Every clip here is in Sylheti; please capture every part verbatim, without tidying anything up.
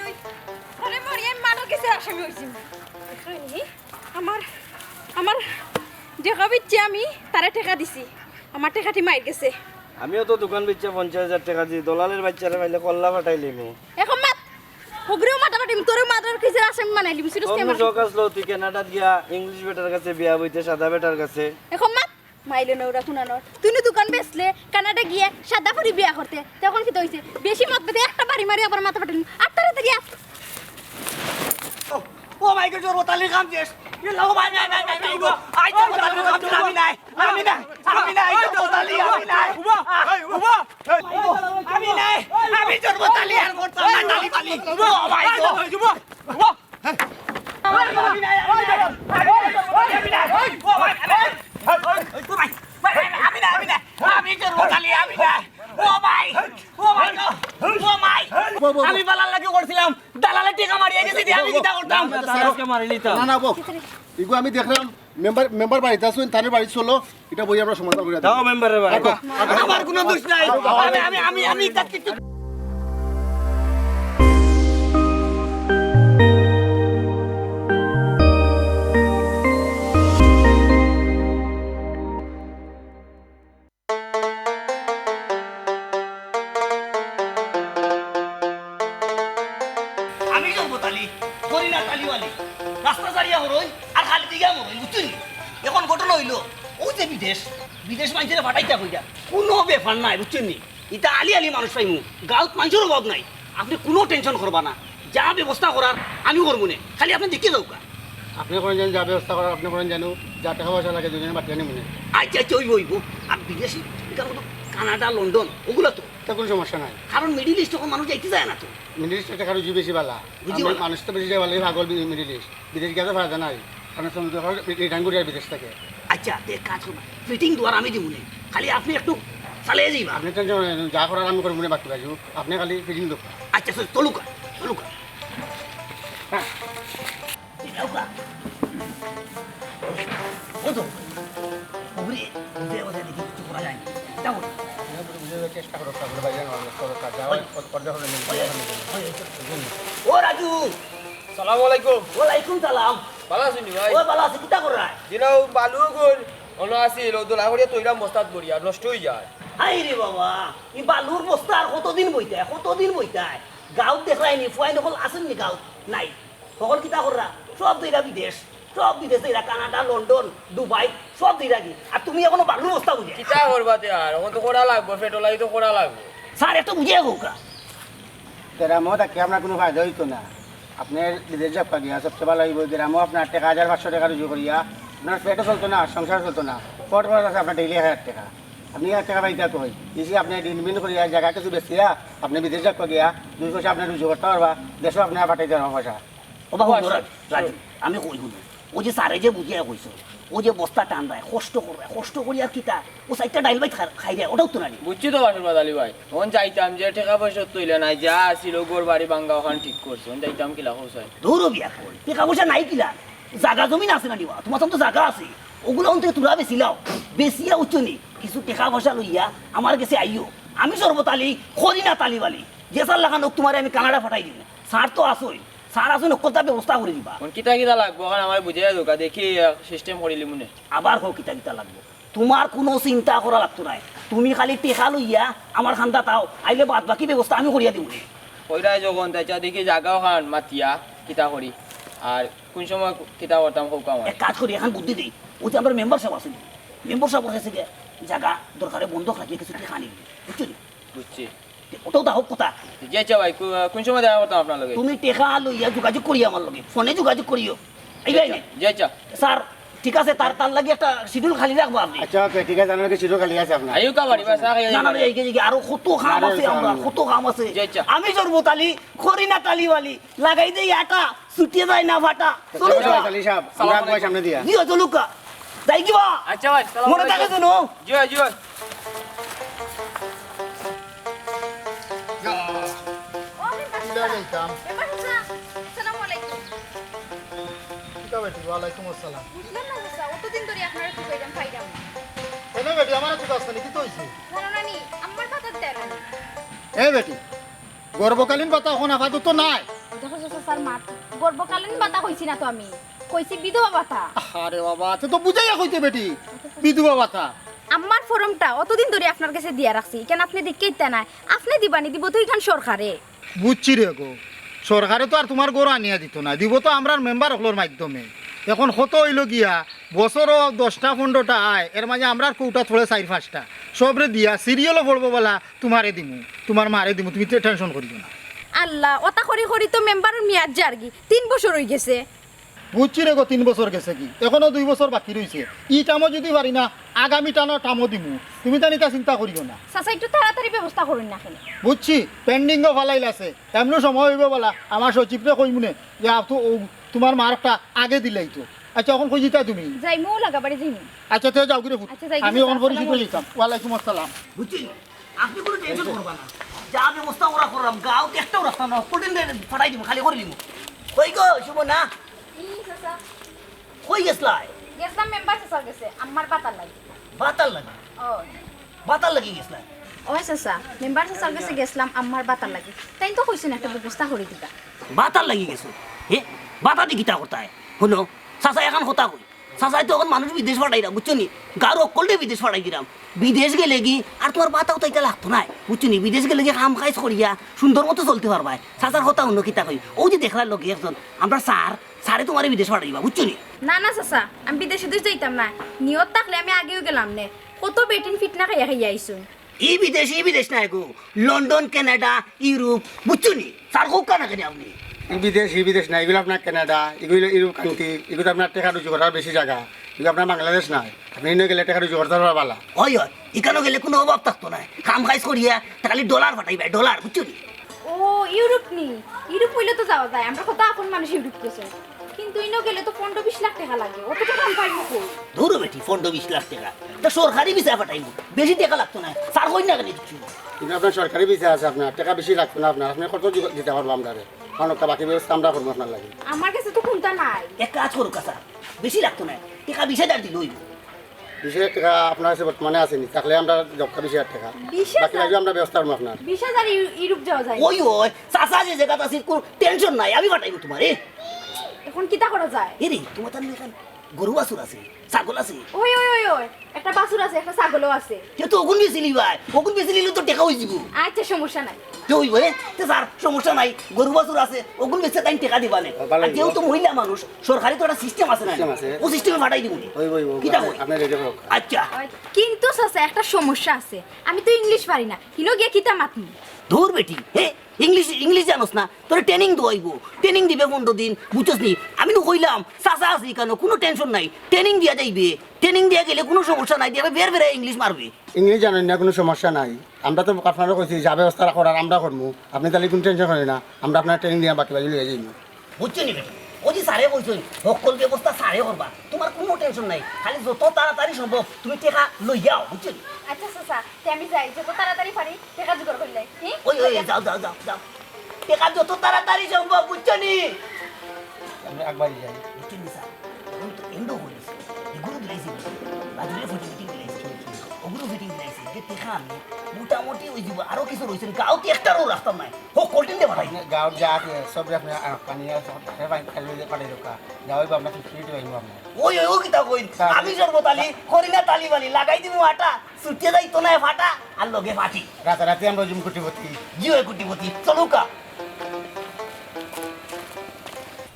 লই। আরে মরিয়াম মানর গেছে আসামি অইছি। দেখরায়নি? আমার, আমার টেকা বেচিয়া আমি তারে টেকা দিছি। আমার টেকাটি মাইর গেছে। আমিও তো দোকান বেচিয়া পঞ্চাশ হাজার টেকা দিছি, দলালের বাইচ্চারে পাইলে কল্লা ফাটাইলিমু। এখন মাত, হগুরেও মাতা ফাটাইমু, তোরেও মানর গেছে আসামি বানাইলিমু, সিরিয়াস তোর ক্যামেরা। শখ আসলো তুই কানাডাত গিয়া ইংলিশ বেটার কাছে বিয়া বইতে, সাদা বেটার কাছে। এখন মাত, মাইলে না ওরা কুনানোর। তুই নু দোকান বেচলে, কানাডা গিয়া সাদা ফুরি বিয়া করতে। তখন কিতা অইছে? বেশি মদ বেচে একটা বাড়ি মারি আবার মাথা ফাটাইলিমু। আর তাড়াতাড়ি আয়। ও মাই গড, জরবতালির কাম শেষ। ইল্লা, ও ভাই, ভাই, ভাই, ভাই, ভাই, গো। আই, জরবতালির কাম শেষ, আমি নাই, আমি নাই, আমি নাই, জরবতালি, আমি নাই। উবা, এই, উবা, এই। আমি নাই, আমি জরবতালি আর করতাম না, তালি বালি। ও ভাই গো। উবা, উবা। আমি নাই, আমি নাই, আমি নাই, আমি নাই। ও ভাই, আমি নাই, আমি নাই, আমি জরবতালি, আমি নাই। ও ভাই, ও ভাই গো, ও ভাই। ও, ও, ও। আমি বালার লাগি করছিলাম, দালালে টেকা মারিয়া গেছে, দিয়া আমি কিতা করতাম? না, না, আজকে মারি নিতাম। না, না, বউ। ইগু আমি দেখলাম, মেম্বার, মেম্বার বাড়িত আছইন, তানর বাড়িত চলো, ইটা বইয়া আমরা সমাধান করিয়া দিমু। তাও মেম্বারের বাড়ি। আচ্ছা, আচ্ছা। আমার কোনো দোষ নাই। আচ্ছা, আচ্ছা। আমি, আমি, আমি, আমি ইটা কিচ্ছু আমি জরবতালি, করি না তালিবালি। রাস্তা ছাড়িয়া হরই, আর খালি দিকে মরই, বুঝছইন নি? এখন ঘটনা অইলো, অউ যে বিদেশ, বিদেশ মানষরে ফাটাইতা কইরা, কুনু ব্যাপার নায়, বুঝছইন নি? ইতা আলি আলি মানুষ পাইমু, গাউত মানষর অভাব নাই। আপনে কুনু টেনশন করবা না, যা ব্যবস্থা করার আমি করমুনে, খালি আপনে দেখিয়া যাউক্কা। আপনে করেন যেন, যা ব্যবস্থা করার আপনে করেন যেন, যা টেকা পয়সা লাগে দুইজনে বাটিয়া নিমুনে। আচ্ছা, আচ্ছা, অইবো, অইবো। আর বিদেশি, ইটা হলো কানাডা, লন্ডন, অগুলা তো। তা কুনু সমস্যা নাই। কারণ মিডল ইস্ট অখন মানুষ যাইতে চায় না তো। মিডল ইস্টে টেকা রুজি বেশি বালা। রুজি বালা। মানুষ তো বেশি যায় বালা, পাগল বি-, মিডল ইস্ট। বিদেশ গিয়া তো ফায়দা নাই। কারণ সমুদ্র খাল রি-, রিটার্ন করিয়া বিদেশ থাকি। আচ্ছা, তে এক কাজ করবা। ফিটিং দুয়ার আমি দিমুনে। খালি আপনে একটু চালাইয়া যাইবা। আপনে টেনশন করেন না, যা করার আমি করমুনে বাকি বাজু। আপনে খালি ফিটিং দেউক্কা। আচ্ছা, চল, চলুক্কা, চলুক্কা। হ্যাঁ। যাউক্কা। ও তো, ওরে, বুঝে বুঝে দেখি কিছু করা যায় না। যাও। বুঝে বুঝে চেষ্টা করো, তারপরে বাইরে না, করো, কাজ, যাও, ওই। পর-, পর্দা হলে নেই। ওই, ওই, ওই, ওই, ওই। ও রাজু। সালামু আলাইকুম। ওয়ালাইকুম সালাম। ভালা আছইন নি ভাই? ও ভালা আছি, কিতা কররায়? জি না, অউ বালু অগুন, অনো আছিল, অউ দলা করিয়া থইরাম বস্তাত ভরিয়া, নষ্ট অই যায়। হায় রে বাবা, ই বালুর বস্তা আর কতদিন বইতায়, কতদিন বইতায়? গাউত দেখরায় নি, ফুয়াইন অকল আছইন নি গাউত? নাই। হকল কিতা কররা? সব তো এরা বিদেশ। সব বিদেশ, এরা কানাডা, লন্ডন, দুবাই, সব তো এরা কি? আর তুমি এখনো বালুর বস্তা বুঝে? কিতা করবা তে আর? অখন তো করা লাগবো, পেটর লাগি তো করা লাগবো। স্যার, একটু বুঝিয়া কউক্কা। গ্রামো থাকি আপনার কুনু ফায়দা অইতো না। আপনে বিদেশ যাউক্কা গিয়া সবচেয়ে ভালা অইবো। গ্রামো আপনার টেকা হাজার পাঁচশো টেকা রুজি করিয়া আপনার পেটও চলতো না, সংসার চলতো না। পট খরচ আছে আপনার ডেইলি এক হাজার টেকা। আপনে এক টেকা পাইতা কই? ইসি আপনে ঋণ মিন করিয়া জাগা কিছু বেচিয়া আপনে বিদেশ যাউক্কা গিয়া দুই পয়সা আপনে রুজি করতা পারবা, দেশো আপনে ফাটাইতা পারবা পয়সা। ও বাবু, ও, রাজু, রাজু, আমি কই হুনো। অউ যে স্যারে যে বুঝিয়া কইছো, অউ যে বস্তা টানরায়, কষ্ট কররায়, কষ্ট করি আর কিতা? অউ চাইরটা ডাইল ভাত খা-, খাইরায়, অটাউ তো না নি। বুঝছি তো বাসুর বাদ আলী ভাই, অখন যাইতাম যে টেকা পয়সা তো অইলা নাই, যা আছিল ঘর বাড়ি ভাঙ্গা অখান ঠিক করছি, অখন যাইতাম কিলা কও চাই। ধুরো বিয়া কই, টেকা পয়সা নাই কিলা? জাগা জমিন আছে না নি বা? তুমার তো জাগা আছে, অগুলা অন থাকি থুড়া বেচিলাও, বেচিয়া উঠছো নি, কিছু টেকা পয়সা লইয়া আমার গেছে আইও। আমি শরবত আলী, করি না তালিবালি, যে স্যার লাখান অউক তুমারে আমি কানাডা ফাটাই দিমু। স্যার তো আছইন, স্যার আছইন, হক্কলতা ব্যবস্থা করি দিবা। অখন কিতা কিতা লাগবো, অখন আমারে বুঝাইয়া দেউক্কা, দেখি, আহ, সিস্টেম করিলিমুনে। আবার কও কিতা কিতা লাগবো? তুমার কুনু চিন্তা করা লাগতো নায়, তুমি খালি টেকা লইয়া আমার কান্দাত আও, আইলে বাদ বাকি ব্যবস্থা আমি করিয়া দিমুনে। কইরায় যখন, তে আইচ্ছা দেখি জাগা অখান মাতিয়া কিতা করি, আর কুন সময় কিতা করতাম কউক্কা আমারে। এক কাজ করি, অখন বুদ্ধি দেই, অউ যে আমরার মেম্বার সাব আছইন, মেম্বার সাবর গেছে গিয়া জাগা দরকারে বন্ধক রাখিয়া কিছু টেকা আনি দিমু, বুঝছো নি? বুঝছি। অটাউ তো হক কথা। জি আইচ্ছা ভাই, কু-, কুন সময় দেখা করতাম আপনার লগে? তুমি টেকা লইয়া যোগাযোগ করিও আমার লগে, ফোনে যোগাযোগ করিও। এই ভাই জি আইচ্ছা, নে। জি আইচ্ছা। স্যার, ঠিক আছে, তার, তার লাগি একটা শিডিউল খালি রাখবা আপনে। আইচ্ছা, ওকে, ঠিক আছে, আমার লগে শিডিউল খালি আছে আপনার। আইউক্কা বাড়ি, বাস, আগে না, না, এই, এই, এই, আরো কত কাম আরো আছে, কাম আমরা আছে। কত কাম আছে। জি আইচ্ছা। আমি শরবত আলী, করি না তালিবালি, লাগাই দেই আটা, ছুটিয়া যায় না ফাটা। চলো, আইচ্ছা, চলো। আলী সাব, আমরা সালাম আগুয়াই সামনে দিয়া। জি, চলুক্কা। যাই কি বা? আইচ্ছা ভাই, সালাম মনে আলাইকুম। থাকে যেন। জি ভাই, জি ভাই। ও, মেম্বার কিলা সাব। যাইতাম? মেম্বার সাব, আসসালামু আলাইকুম। কিতা বেটি? ওয়ালাইকুম আসসালাম। বুঝলাম না চাচা, অতদিন ধরি আপনারে খুঁজাইরাম, পাইরাম না। কেনে বেটি, আমারে খুঁজাছ না নি, কিতা অইছে? জানো না নি, আমার মাথাত দেয় না নি। এই বেটি, গর্ভকালীন ভাতা অখন আপাতত নাই। দেখো চাচা, স্যার মাত, গর্ভকালীন ভাতা কইছি না তো আমি, কইছি বিধবা ভাতা। আরে বাবা, তে তো বুঝাইয়া কইতে বেটি, বিধবা ভাতা। আমার ফর্মটা অতদিন ধরি আপনার গেছে দিয়া রাখছি, ইখান আপনে দেখিয়া ইতা নায়, আপনে দিবানি, দিবো তো ইখান সরকারে। বুঝছি রে গো, সরকারে তো আর তুমার ঘরো আনিয়া দিতো নায়, দিবো তো আমরার মেম্বার অকলর মাধ্যমে। অখন কত অইলো গিয়া, বছরো দশটা পনরোটা আয়, এর মাঝে আমরার কৌটাত পড়ে চাইর পাঁচটা, সবরে দিয়া সিরিয়ালো পড়বো বালা, তুমারে দিমু, তুমার মারে দিমু, তুমি টে-, টেনশন করিও না। আল্লাহ, অতা করি করি তো মেম্বারর মেয়াদ যারগি, তিন বছর অইগেছে। বুঝছি রে গো, তিন বছর গেছেগি, অখনো দুই বছর বাকি রইছে। ই টার্মো যুদি পারি না, আগামী টার্মো, টার্মো দিমু, তুমি তান ইতা চিন্তা করিও না। চাচা, একটু তাড়াতাড়ি ব্যবস্থা করইন না কেনে? বুঝছি, পেন্ডিংও ফালাইল আছে, এমনও সময় অইবো বালা, আমার সচিবরে কইমুনে যে আপ-, তো, ও, তুমার মার একটা আগে দিলাইতো। আচ্ছা, অখন কই যিতায় তুমি? যাইমু, লাগাবাড়ি যাইমু। আচ্ছা, তে যাওগি রে পুত। আচ্ছা, যাইগি, আমি অখন আসসালামু পরিচিত আলাইকুম। হইতাম। ওয়ালাইকুম আসসালাম। বুঝছি? আপনে কুনু টেনশন করবা না। যা ব্যবস্থা করা কররাম, গাউত একটাও রাখতাম না, কঠিন ফাটাই দিমু, খালি করি দিমু। কই গো, শুভ না? ই, চাচা। কই গেছলায়? গেছলাম মেম্বার চাচার গেছে, আমার ভাতার লাগি। ভাতার লাগি? ও। ভাতার লাগি গেছলায়? ওই চাচা, মেম্বার চাচার গেছে গেছলাম আমার ভাতার লাগি। তাইন তো কইছইন একটা ব্যবস্থা করি দিবা। ভাতার লাগি গেছো? হে? ভাতা দি কিতা করতায়? হুনো, চাচা, এখান কথা কই। চাচায় তো অখন মানুষ বিদেশ ফাটাইরা, বুঝছো নি? গাউর অকলরে বিদেশ ফাটাই দিরাম। বিদেশ গেলেগি আর তুমার ভাতা উতা ইতা লাগতো নায়, বুঝছো নি? বিদেশ গেলেগি কাম কাজ করিয়া সুন্দর মতো চলতে পারবায়। চাচার কথা হুনো কিতা কই। অউ যে দেখরায় লগে একজন, আমরার স্যার, স্যারে তুমারে বিদেশ ফাটাই দিবা, বুঝছো নি? না, না চাচা, আমি বিদেশ-টিদেশ যাইতাম নায়। নিয়ত থাকলে আমি আগেউ গেলাম নে। কত বেটিন ফিটনা খাইয়া খাইয়া আইছুন। ই বিদেশ, ই বিদেশ নায় গো, লন্ডন, কানাডা, ইউরোপ, বুঝছো নি? স্যার কউক্কা না কেনে আপনে? ই বিদেশ, ই বিদেশ নায়, ইগুলা আপনার কানাডা, ইগুলা ইউরোপ কান্ট্রি, ইগুলা আপনার টেকা রুজি করার বেশি জাগা, ইগুলা আপনার বাংলাদেশ নায়। আপনে ইনো গেলে টেকা রুজি করতা পারবা বালা। অয়, অয়, ইখানো গেলে কুনু অভাব থাকতো নায়, কাম কাজ করিয়া তা খালি ডলার ফাটাইবায়, ডলার, বুঝছো নি? ও, ইউরোপ নি? ইউরোপ অইলে তো যাওয়া যায়, আমরা কত আপন মানুষ ইউরোপ গেছে। কিন্তু ইনো গেলে তো পনরো বিশ লাখ টেকা লাগে, অত টেকা আমি পাইমু কই? ধুরো বেটি, পনরো বিশ লাখ টেকা। তা সরকারি ভিসায় ফাটাইমু, বেশি টেকা লাগতো নায়। স্যার কইন না কেনে কিচ্ছু? কিন্তু আপনার সরকারি ভিসা আছে, আপনার টেকা বেশি লাগতো না, আপনার, আপনে কত দি-, দিতা পারবা আমরারে? অখন একটা বাকি ব্যবস্থা আমরা করমু আপনার লাগি। আমার গেছে তো কুন্তা নাই। এক কাজ করউক্কা স্যার, বেশি লাগতো নায়, টেকা বিশ হাজার দিলে অইবো। বিশ হাজার টেকা আপনার গেছে বর্তমানে আছে নি? থাকলে আমরা দরকার বিশ হাজার টেকা। বিশ হাজার? বাকি লাগলে আমরা ব্যবস্থা করমু আপনার। বিশ হাজার ইউ-, ইউরোপ যাওয়া যায়? ওই, ওই, চাচা যে জাগাত আছে, কুনু টেনশন নাই, আমি ফাটাইমু তুমারে। অখন কিতা করা যায়? এরে, তুমার তার এখান গরু বাছুর আছে, ছাগল আছে? ওই, ওই, ওই, ওই, একটা বাছুর আছে, একটা ছাগলও আছে। তে তো অগুন বেচিলিবায়, অগুন বেচিলিলে তো টেকা অইযিবো। আচ্ছা, সমস্যা নাই। তে অইবো, এ? তে স্যার, সমস্যা নাই, গরু বাছুর আছে, অগুন বেচিয়া তাইন টেকা দিবা নে। ও, ভালা আর অইবো। যেহেতু মহিলা মানুষ, সরকারি তো একটা সিস্টেম আছে না? সিস্টেম আছে। অউ সিস্টেমে ফাটাই দিমু নি। অইবো, অইবো, কিতা অইবো, কই? আপনে রেডি করউক্কা। আচ্ছা। কিন্তু চাচা, একটা সমস্যা আছে, আমি তো ইংলিশ পারি না, হিনো গিয়া কিতা মাতমু? ধুর বেটি, হে, ইংলিশ, ইংলিশ জানোস না? তোরে ট্রেনিং দেওয়া অইবো, ট্রেনিং দিবে পনরো দিন, বুঝছস নি? আমি নু কইলাম, চাচা আছে ইখানো, কুনু টেনশন নাই, ট্রেনিং দিয়া যাইবে, ট্রেনিং দিয়া গেলে কুনু সমস্যা নাই, দিয়া বের বের ইংলিশ মারবে। ইংলিশ জানইন না, কুনু সমস্যা নাই, আমরা তো আপনারে কইছি, যা ব্যবস্থা করার আমরা করমু, আপনে তাইলে কুনু টেনশন করইন না, আমরা আপনারে ট্রেনিং দিয়া বাকি বাকি লইয়া যাইমু। বুঝছো নি বেটি? অউ যে স্যারে কইছইন, হক্কল ব্যবস্থা স্যারে করবা, তুমার কুনু টেনশন নাই, খালি যত তাড়াতাড়ি সম্ভব তুমি টেকা লইয়া আও, বুঝছো নি? আচ্ছা চাচা, তে আমি যাই, যত তাড়াতাড়ি পারি। টেকা জোগাড় করিলাই, হি? ওই, ওই, ওই, যাও, যাও, যাও, যাও। টেকা যত তাড়াতাড়ি সম্ভব, বুঝছো নি? আমরা একবারই যাই। বুঝছো নি, স্যার? অখন তো এন্ডও অইছে। এগুলো দিলাইছি, বাজারে ফটো মিটিং দিলাইছি। ওগুলো মিটিং দিলাইছি। যে টেকা আমি মোটামুটি অইযিবো, আরো কিছু রইছে। গাউত একটারও রাখতাম নায়। হক্কলটিন দে ভাই। গাউত যা আছে, সব আপনে, আ, পানি আর সব, সব পানি খালি অইলে পানি দরকার। যা অইবো আমরা ফিফটি ফিফটি পাইমু আমরা। ওই, ওই, ও কিতা কইন? স্যার। আমি শরবত আলী, করি না তালি বালি, লাগাই দিমু আটা। ছুটে যাইতো নায় ফাটা, আর লগে ফাটি। রাতারাতি আমরা অইমু কোটিপতি। জি অয় কোটিপতি, চলউক্কা।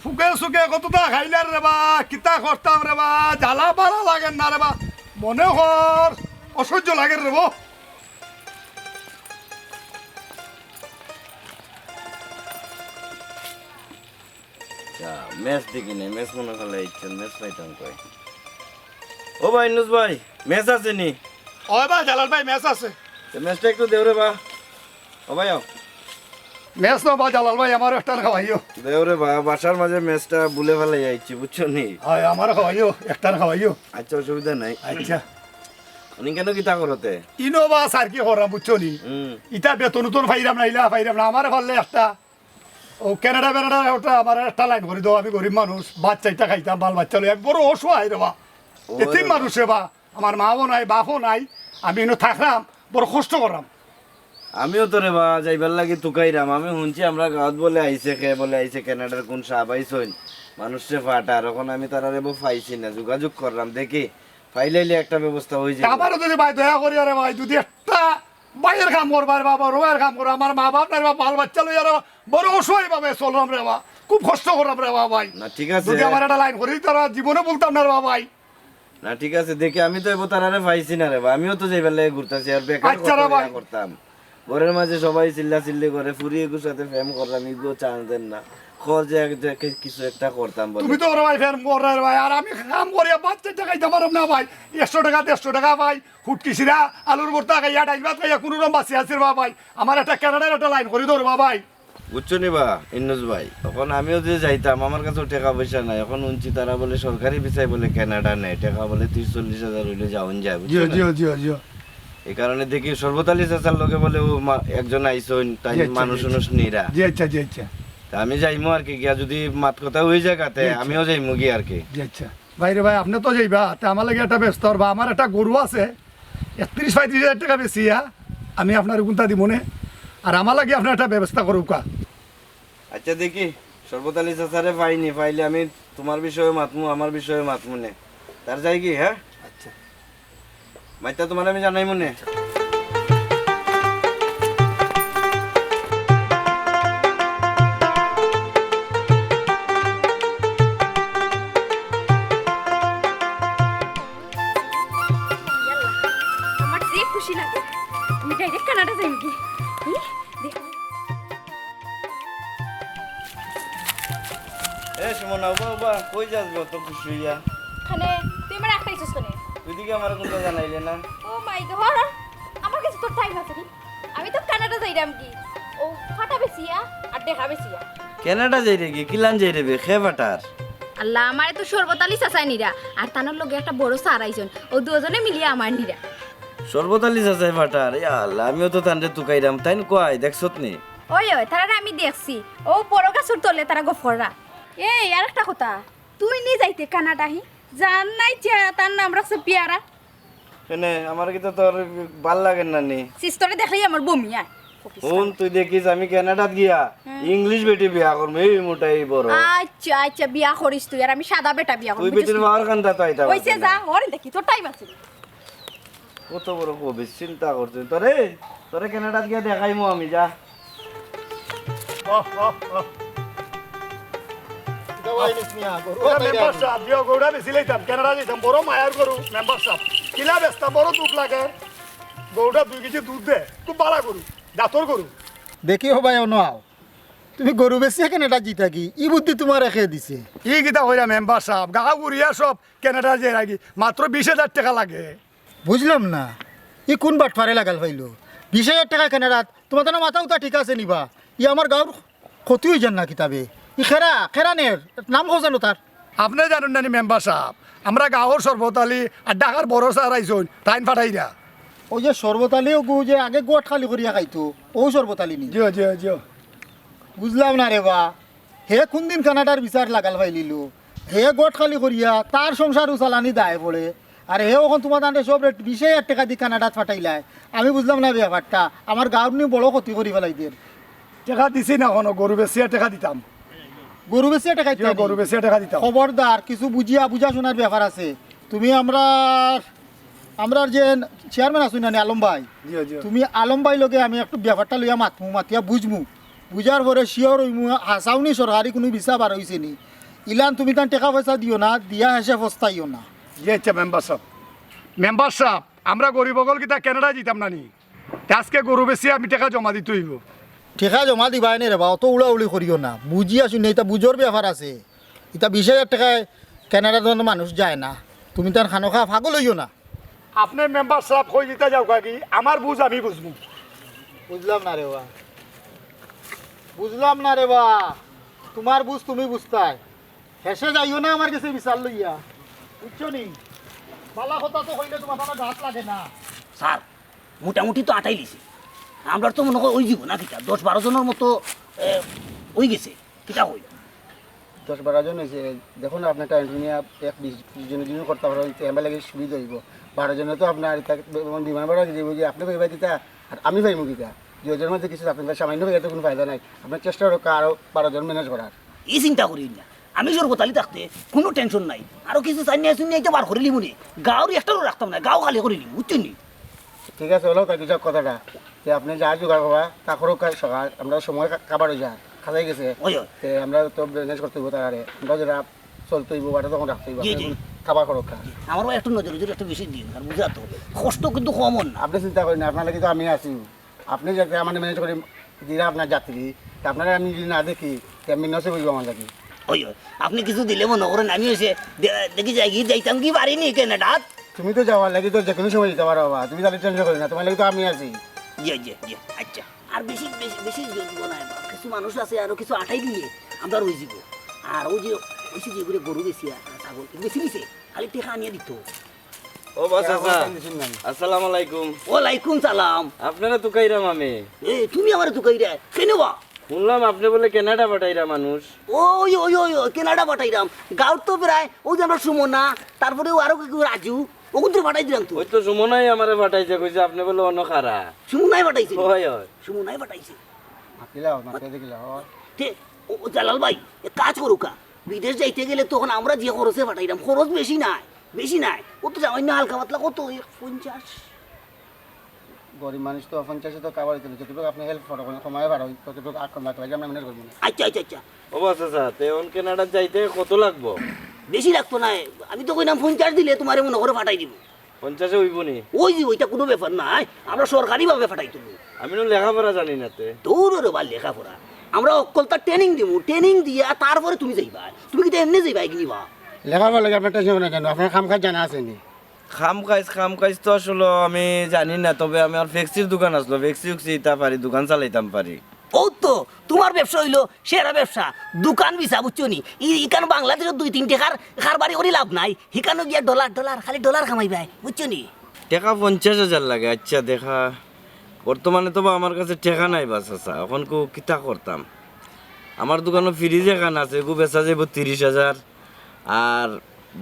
ফুকে সুকে কততা খাইলার রে বা, কিতা করতাম রে বা, জ্বালা বালা লাগের না রে বা, মনে কর অসহ্য লাগের রে বা। যা, মেস দেখি নাই, মেস মনে করলে ইচ্ছেন, মেস পাইতাম কই। ও ভাই, ইউনুস ভাই, মেস আছে নি? ওই বা, জালাল ভাই, মেস আছে। তো মেসটা একটু দেও রে বা। ও ভাই, আও। মেস না বা, জালাল ভাই, আমারে একটান খাওয়াইও। দেও রে বা, বাসার মাঝে মেসটা ভুলে ফালাই আইছি, বুঝছো নি? হয়, আমারে খাওয়াইও, একটান খাওয়াইও। আচ্ছা, অসুবিধা নাই। আচ্ছা। উনি কেন কিতা করতে? ইনো বা স্যার কি করা, বুঝছো নি? হুম। ইতা বেতন উতন পাইরাম না, ইলা পাইরাম না, আমারে পারলে একটা ও কানাডা বেনাডা ওটা আমার একটা লাইন করি দাও, আমি গরিব মানুষ, ভাত চাইরটা খাইতাম, বাল বাচ্চা লই, আমি বড় অসহায় রে বা। ও এতিম রে বা। মানুষ রে বা, আমার মাও নাই, বাপও নাই, আমি ইনো থাকরাম, বড় কষ্ট কররাম। আমিও তো রে বা যাইবার লাগি তুকাইরাম। আমি হুনছি আমরা গাঁওত বলে আইছে কে, বলে আইছে কানাডার কুন সাব আইছইন, মানুষরে ফাটার। অখন আমি তারারে বো পাইছি না, যোগাযোগ কররাম, দেখি পাইলাইলে একটা ব্যবস্থা অই যায়। আমারও যদি ভাই দয়া করি, আরে ভাই, যদি একটা ভাইয়ের কাম করবা রে বাবা, বড় ভাইয়ের কাম করো, আমার মা বাপ নাই রে বাবা, বাল বাচ্চা লইয়া রে বাবা, বড় অসহায় ভাবে চলরাম রে বাবা, খুব কষ্ট কররাম রে বাবা ভাই। না, ঠিক আছে। যদি আমার একটা লাইন করি দিতা, জীবনে বলতাম না রে বাবা ভাই। না, ঠিক আছে, দেখি আমি তো এবো তারারে পাইছি না রে বা, আমিও তো যাইবার লাগি ঘুরতাছি, আর বেকার আচ্ছা রে ভাই। করতাম। ঘরর মাঝে সবাই চিল্লা চিল্লি করে, ফুরি এগুর সাথে প্রেম করলাম, ইগু চান্স দেন না। খ যে এক, যে কি-, কিছু একটা করতাম বলে। তুমি তো ওরে ভাই প্রেম কররায় রে ভাই, আর আমি কাম করিয়া বাচ্চা টাকা খাইতাম পাররাম না ভাই। একশো টাকা, দেড়শো টাকা ভাই, হুটকি শিরা, আলুর ভর্তা খাইয়া, ডাইল ভাত খাইয়া, কুনুরকম বাঁচি আছি রে বাবা ভাই। আমার একটা কানাডার একটা লাইন করি দেও রে বাবা ভাই। বুঝছো নি বা, ইন্নুস ভাই, অখন আমিও যে যাইতাম, আমার কাছেও টেকা পয়সা নাই। অখন হুনছি তারা বলে সরকারি ভিসায় বলে কানাডা নেয়, টেকা বলে ত্রিশ চল্লিশ হাজার অইলে যাওন যায়, বুঝছো জিও, না? জিও, জিও, জিও। এই কারণে দেখি শরবত আলী চাচার লগে বলে ও মা-, একজন আইছইন, তাই জি, আচ্ছা, মানুষ জি, আচ্ছা। উনুষ নিরা। জি, আচ্ছা, জি, আচ্ছা। তা আমি যাইমু আর কি, গিয়া যদি মাত কথা অই যায় কাতে, জি, আচ্ছা। আমিও যাইমু গি আর কি। জি, আচ্ছা। ভাই রে ভাই, আপনে তো যাইবা, তে আমার লাগি একটা ব্যবস্থা করবা। আমার একটা গরু আছে, একত্রিশ পঁয়ত্রিশ হাজার টাকা বেচিয়া আমি আপনারে কুন্তা দিমুনে, আর আমার লাগি আপনে একটা ব্যবস্থা করউক্কা। আচ্ছা, দেখি শরবত আলী চাচারে পাইনি, পাইলে আমি তুমার বিষয়ে মাতমু, আমার বিষয়ে মাতমুনে। তার যাই কি, হ্যাঁ? আচ্ছা। মাইতা তুমারে আমি জানাইমুনে। ইয়াল্লা, আমার যে খুশি লাগে, আমি direct কানাডা যাইমু গি। ই, দেখো। এ সুমনা, উবা, উবা, কই যাস গো অত খুশি অইয়া? কেনে, তুই আমারে আটকাইছস কেনে? তুই দেখি আমারে কুন্তা জানাইলে না। Oh my God, আমার কাছে তোর time আছে নি? আমি তো কানাডা যাইরাম গি, অউ ফাটা বেচিয়া আর টেকা বেচিয়া। কানাডা যাইরে গি? কিলান যাইরে বে? কে ফাটার? আল্লাহ, আমারে তো শরবত আলী চাচায় নিরা, আর তানর লগে একটা বড় স্যার আইছইন, অউ দুইজনে মিলিয়া আমারে নিরা। শরবত আলী চাচায় ফাটার? ইয়া আল্লাহ, আমিও তো তানরে তুকাইরাম, তাইন কই, দেখছত নি? ওই, ওই, তারারে আমি দেখছি, অউ বড় গাছর তলে তারা গফ কররা। এই, আর একটা কথা, তুই নি যাইতে কানাডা হি, জান নাই চেহারা, তার নাম রাখছে পিয়ারা। কেনে, আমার কিতা তোর ভালা লাগের না নি? সিস্তরে দেখলেই আমার বমি আয়। হুন, তুই দেখিস, আমি কানাডাত গিয়া হুম। English বেটি বিয়া করমু, এই মোটা, এই বড়। আচ্ছা, আচ্ছা, বিয়া করিস তুই, আর আমি সাদা বেটা বিয়া করমু, তুই বুঝছিস বেটির নি? মার কান্দা তো আইতা অইছে পারবি যা, না। ওরে দেখি, তোর time আছে। কত বড় কবি, চিন্তা করছিস। তোরে, তোরে কানাডাত গিয়া দেখাইমু আমি, যা। আহ, আহ, আহ। কিতা ভাই নিস মিয়া, গরু ওটা কাটাই মেম্বার দেন। সাহেব, দিও, গরুটা বেশি লইতাম, কানাডা যাইতাম, বড় মায়ার গরু, মেম্বার সাহেব। কিলা বেচতাম, বড় দুখ লাগে। গরুটা দুই কেজি দুধ দে, খুব ভালা গরু, জাতর গরু। দেখি ও ভাই, অনো আও। তুমি গরু বেচিয়া কানাডা যিতা গি, ই বুদ্ধি তুমারে কে দিছে? ই কিতা কইরা মেম্বার সাহেব, গাঁও ঘুরিয়া সব কানাডা যাইরা গি, মাত্র বিশ হাজার টেকা লাগে। বুঝলাম না, ই কুন বাটপারে লাগাল পাইলো? বিশ হাজার টেকা কানাডাত, তুমার তান মাথা উতা ঠিক আছে নি বা? ই আমার গাঁওর ক্ষতি অই যার না কিতা বে? ই খেরা, খেরা নের, নাম কও জানো তার? আপনে জানইন না নি মেম্বার সাহেব, আমরা গাঁওর শরবত আলী আর ঢাকার বড় স্যার আইছইন, তাইন ফাটাইরা। অউ যে শরবত আলী অগু যে আগে গোট খালি করিয়া খাইতো, অউ শরবত আলী নি? জিও, জিও, জিও। বুঝলাম না রে বা, হে কুনদিন কানাডার ভিসার লাগাল পাইলিলো? হে গোট খালি করিয়া তার সংসারও চালানি দায় পড়ে, আর হে অখন তুমার তানরে সব রেট বিশ হাজার টেকা দি কানাডাত ফাটাইলায়। আমি বুঝলাম না ব্যাপারটা, আমার গাঁওর নি বড় ক্ষতি করি ফালাইদের। টেকা দিছি না কুনু, গরু বেচিয়া টেকা দিতাম। গরু বেচিয়া টেকা দিতায় নি? গরু বেচিয়া টেকা দিতাম। খবরদার, কিছু বুঝিয়া, বুঝা শুনার ব্যাপার আছে। তুমি আমরার, আমরার যে চেয়ারম্যান আছইন না নি, আলম ভাই, জি, জি। তুমি আলম ভাই লগে আমি একটু ব্যাপারটা লইয়া মাতমু, মাতিয়া বুঝমু, বুঝার পরে sure অইমু, হাছাউ নি সরকারি কুনু ভিসা বার অইছে নি। ইলান তুমি তান টেকা পয়সা দিও না, দিয়া হেষে পস্তাইও না। জি আচ্ছা মেম্বার সাব, মেম্বার সাব, আমরা গরিব অকল কিতা কানাডা যিতাম না নি? তে আজকে গরু বেচিয়া আমি টেকা জমা দিতে অইবো। টেকা জমা দিবায় নে রে বা, অত উড়াউড়ি করিও না। বুঝিয়া শুনিয়া, ইতা বুঝর ব্যাপার আছে। ইতা বিশ হাজার টেকায় কানাডাত কুনু মানুষ যায় না। তুমি তান খানোখা পাগল অইও না। আপনে মেম্বার সাব কই যিতা যাউক্কা গি, আমার বুঝ আমি বুঝমু। বুঝলাম না রে বা। বুঝলাম না রে বা। তুমার বুঝ তুমি বুঝতায়। হেষে যাইও না আমার গেছে বিচার লইয়া। বুঝছো নি? ভালা কথা তো কইলে তুমার তান গাত লাগে না। স্যার, মোটামুটি তো আটাইলিছি। আমরার তো মনো কয় অইযিবো না কিতা, দশ বারো জনর মতো, এ, অইগেছে। কিতা কই? দশ বারো জন অইছে। দেখো না, আপনে time নিয়া এক বিশ, বিশ জনর যদি করতা পারইন, তে আমার লাগি সুবিধা অইবো। বারো জনে তো আপনার ইতা বিমান ভাড়া দিবো গি, আপনে পাইবা কিতা, আর আমি পাইমু কিতা? দুইজনর মাঝে কিছু থাকইন, সামান্য অইয়া তো কুনু ফায়দা নাই। আপনে চেষ্টা করউক্কা আরো বারো জন ম্যানেজ করার। ই চিন্তা করিও না, আমি শরবত আলী থাকতে কুনু টেনশন নাই। আরো কিছু চাইনিয়া চুইনিয়া ইতা বার করি লিমুনে, গাউর একটারও রাখতাম না, গাউ খালি করি লিমু, বুঝছইন নি? ঠিক আছে, অইলো তাইলে যাউক কথাটা। তে আপনে যা জোগাড় করবা, তা করউক্কা সকাল, আমরার সময় কা-, কাবার অই যার, খাজাই গেছে। অয়, অয়। তে আমরা তো ম্যানেজ করতে অইবো তারারে, আমরা যেরা চলতে অইবো, ওটা তখন রাখতে অইবো। জি, জি। আপনে কাবার করউক্কা। আমারও একটু নজর নজর একটু বেশি দিন, আর বুঝা তো, কষ্ট কিন্তু কম অর না। আপনে চিন্তা করিও না, আপনার লাগি তো আমি আছি। আপনে যাতে আমারে ম্যানেজ করি দিরা আপনার যাত্রী, তে আপনারে আমি যদি না দেখি, তে আমি নসিব অইবো আমার লাগি। অয়, অয়। আপনে কিছু দিলে মনো করইন, আমি অইছে দে-, দেখি যাইগি, যাইতাম কি পারি নি কানাডাত? তুমি তো যাওয়ার লাগি তো যেকুনু সময় যাইতা পারো বাবা, তুমি তাইলে টেনশন করিও না, তুমার লাগি তো আমি আছি। জি, জি, জি, আচ্ছা। আর বেশি, বেশি, বেশি জোর দিব না, কিছু মানুষ আছে, আরো কিছু আটাই দিলে আমরা রই যাব। আর অউ যে, অউ যে ঘুরে গরু বেচিয়া, আর ছাগল বেচি দিছে, খালি টেকা আনিয়া দিত। ও বা চাচা, আসসালামু আলাইকুম। ওয়ালাইকুম সালাম। আপনারে তুকাইরাম আমি। এ, তুমি আমারে তুকাইরায়? কেনে বা? হুনলাম আপনে বুলে কানাডা পাঠাইরা মানুষ। ওই, ওই, ওই, ওই, কানাডা পাঠাইরাম। গাউর তো প্রায়, অউ যে আমরার সুমনা, তারপরে অউ আরো কি রাজু, অগুনরে পাঠাই দিরাম তো। ওই তো সুমনায় আমারে পাঠাইছে, কইছে আপনে বুলে অনো খাড়া। সুমনায় পাঠাইছে? অয়, অয়। সুমনায় পাঠাইছে। মাতিলাও, মাতিয়া দেখিলাও। তে, ও, ও জালাল ভাই, এক কাজ করউক্কা, বিদেশ যাইতে গেলে তখন আমরা যে খরচে পাঠাইরাম, খরচ বেশি নায়, বেশি নায়। অউ তো সামান্য হালকা পাতলা কত, এক পঞ্চাশ। গরিব মানুষ তো পঞ্চাশে তো কাবার অইতো না, যতটুকু আপনে হেল্প করইন, কমাইয়া পারইন, ততটুকু আক্রমণ রাখলে আমরা ম্যানেজ করবো না। আচ্ছা, আচ্ছা, আচ্ছা। ও বা চাচা, তে অন কানাডাত যাইতে কত লাগবো? বেশি লাগতো নায়, আমি তো কইলাম পঞ্চাশ দিলে তুমারে মনো করে পাঠাই দিমু। পঞ্চাশে অইবো নি? অই যে, অইটা কুনু ব্যাপার নায়, আমরা সরকারিভাবে পাঠাইতাম। আমি নু লেখাপড়া জানি না তে। দূর রে বা লেখাপড়া, আমরা অকলতা ট্রেনিং দিমু, ট্রেনিং দিয়া তারপরে তুমি যাইবায়। তুমি কিতা এমনে যাইবায় গি বা? লেখাপড়া লাগি আপনার টেনশন করেন কেনে? আপনার কাম কাজ জানা আছে নি? কাম কাজ, কাম কাজ তো আসলে আমি জানি না, তবে আমার ফেক্সির দোকান আছলো, ফেক্সি উক্সি ইতা পারি, দোকান চালাইতাম পারি। অউ তো, তুমার ব্যবসা অইলো সেরা ব্যবসা, দোকান বেচা, বুঝছো নি? ই-, ইখান বাংলাদেশো দুই তিন টেকার কারবারি করি লাভ নাই, হিখানো গিয়া ডলার, ডলার, খালি ডলার কামাইবায়, বুঝছো নি? টেকা পঞ্চাশ হাজার লাগে, আচ্ছা দেখা, বর্তমানে তো বা আমার কাছে টেকা নাই বা চাচা, অখন কু-, কিতা করতাম? আমার দোকানো ফ্রিজ এখান আছে, এগু বেচা যাইবো তিরিশ হাজার, আর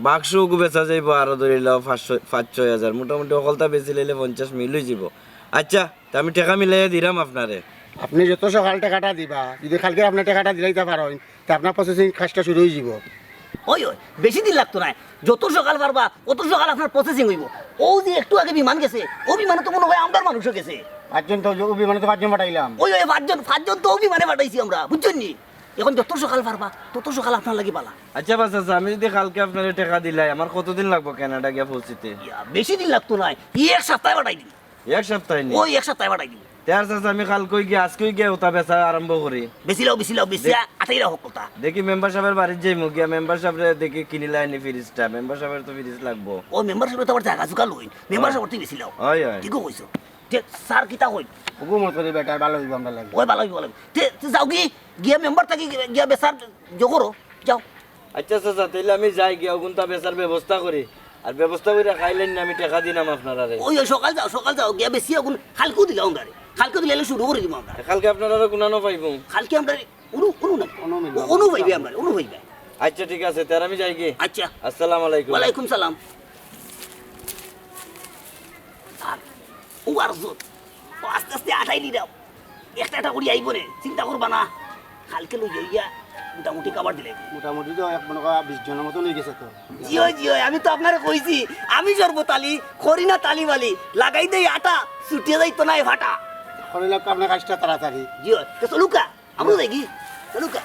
বাক্স ওগু বেচা যাইবো আরো ধরি লও পাঁচ ছয়, পাঁচ ছয় হাজার, মোটামুটি হকলতা বেচিলাইলে পঞ্চাশ মিল অই যাইবো। আচ্ছা, তে আমি টেকা মিলাইয়া দিরাম আপনারে। আপনে যত সকাল টেকাটা দিবা, যদি কালকে আপনে টেকাটা দিলাইতা পারইন, তে আপনার প্রসেসিং কাজটা শুরু অই যাইবো। ওই, ওই, বেশি দিন লাগতো নায়, যত সকাল পারবা, অত সকাল আপনার প্রসেসিং অইবো। অউ যে একটু আগে বিমান গেছে, অউ বিমানে তো মনো অয় আমরার মানুষও গেছে। পাঁচজন তো, অউ বিমানে তো পাঁচজন পাঠাইলাম। ওই, ওই, পাঁচজন, পাঁচজন তো অউ বিমানে পাঠাইছি আমরা, বুঝছইন নি? অখন যত সকাল পারবা, তত সকাল আপনার লাগি বালা। আচ্ছা বা চাচা, আমি যদি কালকে আপনারে টেকা দিলাই, আমার কতদিন লাগবো কানাডা গিয়া পৌঁছিতে? ইয়া, বেশি দিন লাগতো নায়, ই এক সপ্তাহে পাঠাই দিমু। এক সপ্তাহে নি? ওই এক সপ্তাহে পাঠাই দিমু। তে আর চাচা, আমি কালকেউ গিয়া, আইজকেউ গিয়া ওটা বেচা আরম্ভ করি। বেচিলাও, বেচিলাও, বেচিয়া আটাইলাও হকলতা। দেখি মেম্বার সাবর বাড়িত যাইমু, গিয়া মেম্বার সাবরে দেখি কিনিলাইনি ফ্রিজটা, মেম্বার সাবর তো ফ্রিজ লাগবো। ও মেম্বার সাবর তো আবার জাগা জুগা লইন, মেম্বার সাবর তো বেচিলাও। ওই, ওই। ঠিকউ কইছো। তে স্যার কিতা কইন? হুকুম করি বেটা, ভালা অইবো আমরার লাগি। ওই ভালা অইবো, ভালা অইবো। তে, তে যাওগি, গিয়া মেম্বার থাকি গিয়া বেচার জো করো, যাও। আচ্ছা চাচা, তাইলে আমি যাই গিয়া অগুনতা বেচার ব্যবস্থা করি। আর ব্যবস্থা করি খাইলেন না, আমি টেকা দিলাম আপনারারে। ওই, ওই সকাল যাও, সকাল যাও, গিয়া বেচিয়া অগুন কালকেউ দিলাও আমরারে। কালকেউ দিলাইলে শুরু করি দিমু আমরা। কালকে আপনারারে কুনানো পাইমু? কালকে আমরারে উনু, উনু নাই। উনু মিলবো। উনু পাইবে আমরারে, উনু পাইবে। আচ্ছা ঠিক আছে, তে আর আমি যাইগি। আচ্ছা। আসসালামু আলাইকুম। ওয়ালাইকুম সালাম। আর ও আর জোর। ও আস্তে আস্তে আটাই নিরাও। একটা একটা করি আইবো রে, চিন্তা করবা না। কালকে লইয়া আইয়া মোটামুটি কাবার দিলে। মোটামুটি তো এক মনে করা বিশ জনর মতো লই গেছে তো। জি অয়, জি অয়, আমি তো আপনারে কইছি, আমি শরবত আলী, করি না তালি বালি, লাগাই দেই আটা, ছুটিয়া যাইতো নায় ফাটা। করিলাউক্কা আপনার কাজটা তাড়াতাড়ি। জি অয়, তে চলুক্কা। আমরাও যাইগি, চলুক্কা।